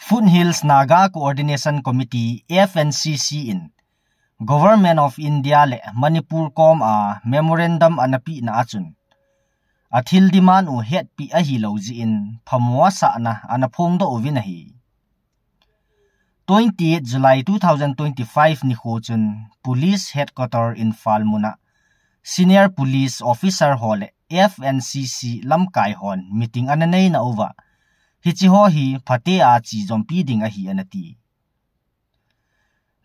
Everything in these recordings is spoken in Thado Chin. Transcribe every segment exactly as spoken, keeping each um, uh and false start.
Foothills Naga Coordination Committee, F N C C in Government of India le Manipur kom a memorandum ana pehna achun, athil demand u hetpi ahilou jeh in phamo asahna ana phongdoh uvin ahi. Twenty-eight July two thousand twenty-five nikho chun Police Headquarter Imphal muna Senior Police Officer ho le F N C C lamkai hon meeting ana neina uva, hiche ho hi phatea chejompi ding ahi anati.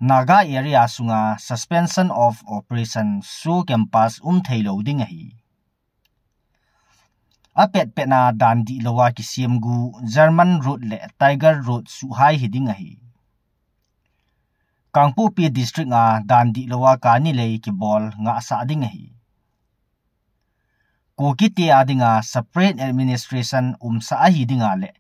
Naga area sunga Suspension of Operation SoO campus umtheilou ding ahi. Apetpet a dan dihlou a kisem gu German Road le Tiger Road suhhai hiding ahi. Kangpokpi District a dan dihlou a kani lei kibol ngahsah ding ahi. Kukite a dinga separate administration umsah ahi dinga le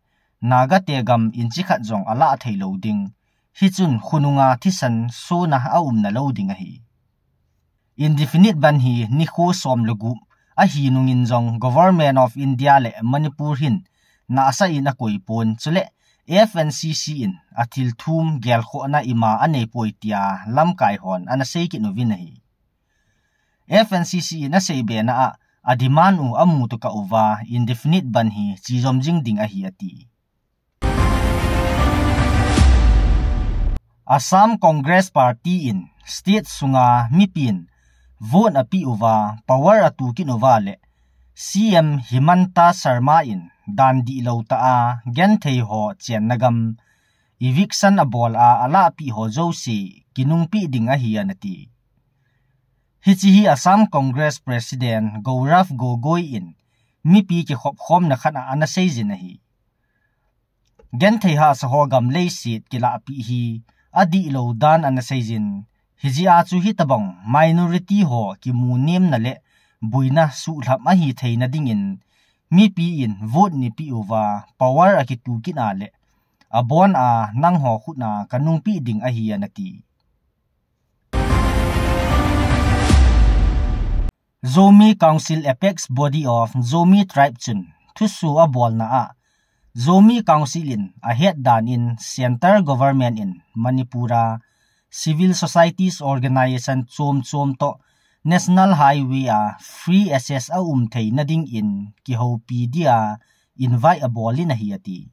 Nagate gam inchi khat jong alah theilou ding, hichun khonunga thisan sona aumna lou ding ahi. Indefinite bandh hi nikho som le gup ahi nungin jong Government of India le Manipur hin nahsah in akoipon, chule F N C C in athil thum gelkhohna ima aneipoi tia lamkai hon ana seikit uvin ahi. F N C C in aseibena a, ademand u amuto kah uva indefinite bandh hi chejom jing ding ahi ati. Assam Congress Party in state sunga mipin vote apeh uva power atukit uva le C M Himanta Sarma in dan dihlou tah a genthei ho chenna gam eviction abol a alahpeh ho jouse kinungpeh ding ahi anati. Hiche hi Assam Congress President Gaurav Gogoi in mipi kikhopkhomna khat a ana seijin ahi. Genthei hahsa ho gam leiset kilahpeh hi adihlou dan ana seijin, hijeh a chu hitobang minority ho kimunemna le boina suhlhap ahi theina dingin mipi in vote neipeh uva power akitukit a le abon a nangho khut a kanungpeh ding ahi anati. Zomi Council, apex body of Zomi tribe chun thusoh abolna a, Zomi Council in ahet dan in Centre Government in Manipur a civil societies organization chom chom toh National Highway a free access aum theina dingin kihoupi dia invite abol in ahi ati.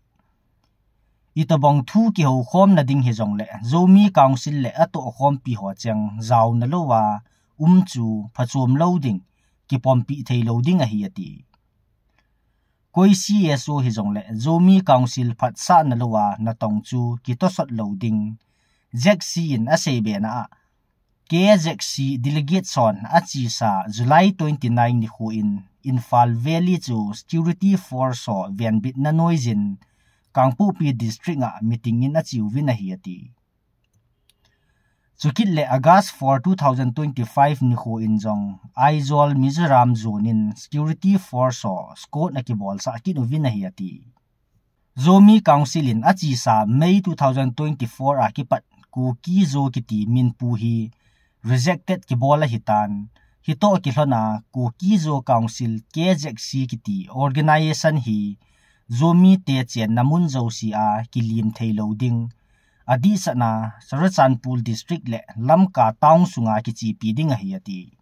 Itobang thu kihoukhomna ding hijongle Zomi Council le atohkhompi ho cheng jaona lou a um chu phachom lou ding, kipompeh theilou ding ahi ati. Koi C S O hijongle Zomi Council phatsahna lou a natong chu kitosot lou ding, Z C in aseibena a, K Z C delegate hon achesa July twenty-nine nikho in Imphal Valley chu security force ho venbitna noiyin Kangpokpi District a meeting in acheuvin ahi ati. Chukit le August four, two thousand twenty-five nikho in jong Aizawl Mizoram zone in security force ho escort akibolsah kit uvin ahi ati. Zomi Council in achesa May two thousand twenty-four a kipat Kuki-Zo kiti minpu hi rejected kibol ahitan, hitoh kilhon a Kuki-Zo Council, K Z C kiti organization hi Zomite chenna mun jouse a kilim theilou ding, adehset a Churachandpur District le Lamka Town sunga kichepi ding ahi ati.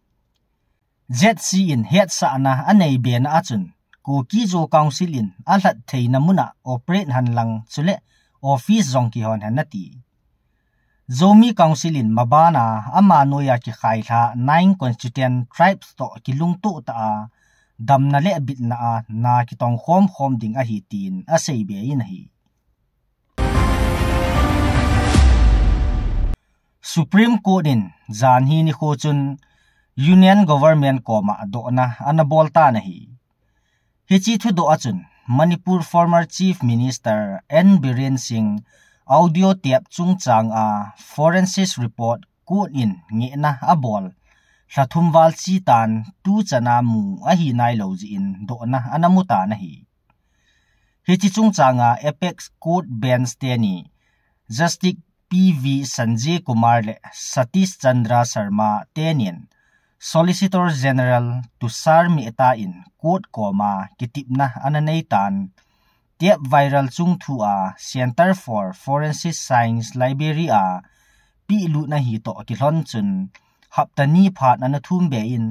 Z C in hetsahna aneibena achun, Kuki-Zo Council in alhat theina mun a operate henlang chule office jong kihon hen ati. Zomi Council in maban a ama noiya kikhailha nine constituent tribes toh kilungtoh tah a damna le bitna a na kitong khomkhom ding ahi tin aseibe in ahi. Supreme Court in janhi nikho chun Union Government koma dohna ana bol tan ahi. Hiche thudoh a chun Manipur former Chief Minister N Biren Singh audio tape chungchang a forensic report court in ngehna abol lha thum val chetan tuchan a mu ahi nailou jeh in dohna ana mu tan ahi. Hiche chungchang a apex court bench teni Justice P V Sanjay Kumar le Satish Chandra Sharma tenin Solicitor General Tushar Mehta in court koma kitepna ana neitan, tape viral chungthu a Center for Forensic Science Library a pilut na hi toh kilhon chun hapta ni phat ana thum be in,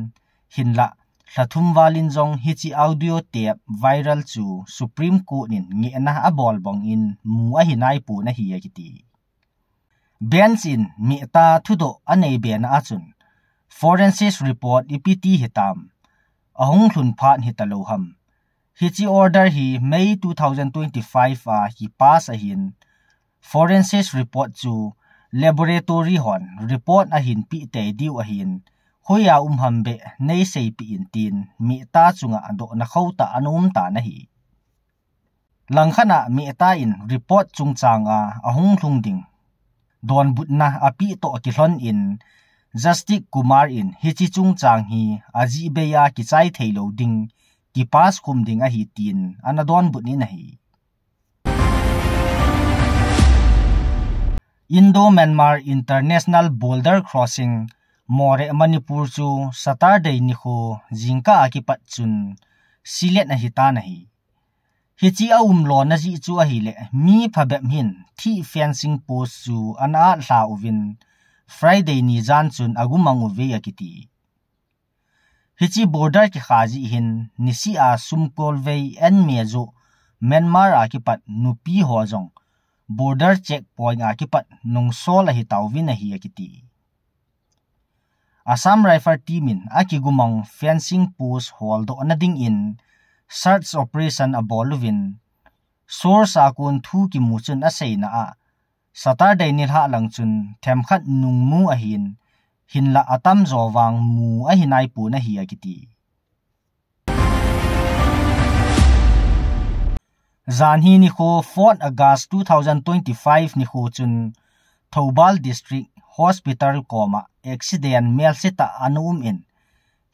hinlah lha thum val in jong hiche audio tape viral chu Supreme Court in ngehna abol bang in mu ahi nai pon ahi akiti. Bench in Meta thudoh anei bena achun, forensic report ipi ti hitam, ahung lhun phat hita lou ham. Hiche order hi May two thousand twenty-five a hi pass ahin, forensic report chu laboratory hon report ahin pe tei diu ahin, hoiya um ham beh nei seipeh in tin Meta chunga dohna khauh tah ana um tan ahi. Langkhat a Meta in report chungchang a ahung lhung ding donbutna ape toh kilhon in, Justice Kumar in hiche chungchang hi ajeh bei a kichai thei lou ding, kipass khum ding ahi tin ana donbut in ahi. Indo-Myanmar International Border Crossing, Moreh, Manipur chu Saturday nikho jingkah a kipat chun sealed ahi tan ahi. Hiche aum lona jeh chu ahileh, mi phabep hin thih fencing post chu ana atlha uvin, Friday ni jan chun agu mang uve akiti. Hiche border kikha jeh hin, nisih a sumkol vei en me joh Myanmar a kipat nupi ho jong border checkpoint a kipat nungsol ahi tauvin ahi akiti. Assam Rifle team in akigu mang fencing post holdohna ding in search operation abol uvin, source a kon thu kimu chun aseina a, Saturday nilhah lang chun themkhat nung mu ahin, hinlah atamjo vang mu ahi nai pon ahi akiti. Janhi nikho, fourth August two thousand twenty-five nikho chun Thoubal District Hospital koma accident melse tah ana um in,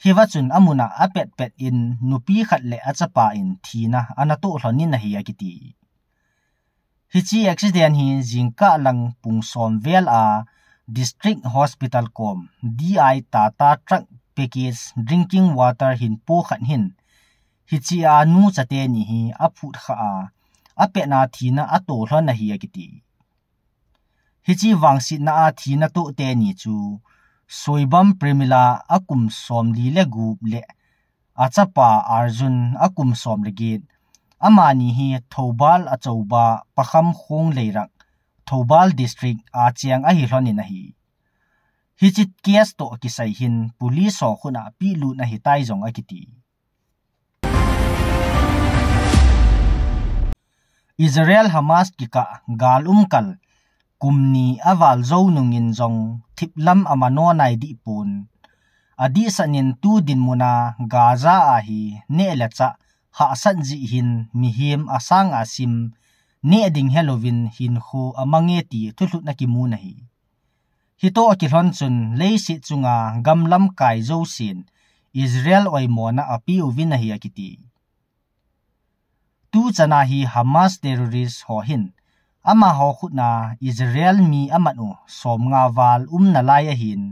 hiva chun amun a apet pet in nupi khat le achapa in thina ana toh lhon in ahi akiti. Hiche accident hi jingkah lang pung som vel a District Hospital kom D I Tata Truck Package Drinking Water hin po khat hin, hiche a nu chate ni hi aphut khah a, apet na thina ato lhon ahi akiti. Hiche vangsetna a thina toh teni chu Soibam Premila akum somli le gup le achapa Arjun akum som le get, amani hi Thoubal achouba Pakham Khong Leirak, Thoubal District a cheng ahi lhon in ahi. Hiche case toh kisai hin police ho khut a pilut ahi tai jong akiti. Israel Hamas kikah gal um kal kum ni aval jou nungin jong thip lam amano nai dih pon. Adihsan in tu dinmun a Gaza a hi neh le chah hahsat jeh hin mihem asang asim neh ding helouvin hinkho amang e ti thulhut ana kimun ahi. Hitoh akilhon chun leiset chunga gam lamkai jousen Israel oimona apeuvin ahi akiti. Tu chana hi Hamas terrorist ho hin amaho khut a Israel mi amat u somnga val um nalai ahin,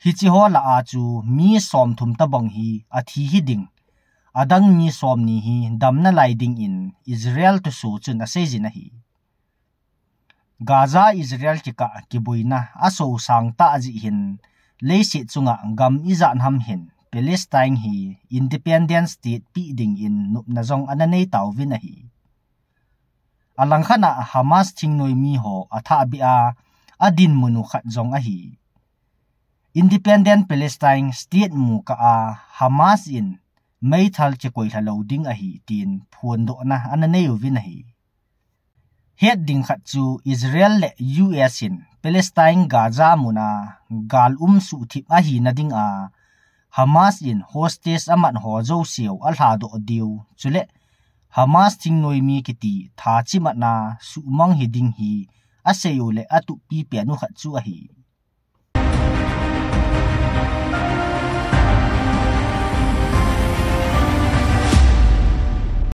hiche ho lah a chu mi somthum tabang hi athi hiding, adang mi somni hi dam nalai dingin Israel thusoh chun aseijin ahi. Gaza Israel kikah kiboina asosang tah jeh hin, leiset chunga gam ijat ham hin Palestine hi independent state pe dingin nopna jong ana nei tauvin ahi. Alangkhat a Hamas thingnoimi ho athahbeh a adinmun u khat jong ahi. Independent Palestine state mu kah a Hamas in meithal kikoilha lou ding ahi tin phondohna ana nei uvin ahi. Het ding khat chu Israel le U S in Palestine Gaza mun a gal um suhthip ahina ding a, Hamas in hostage amat ho jouse u alhadoh diu, chule Hamas thingnoimi kiti thachimatna suhmang hiding hi asei u le atup pipen u khat chu ahi.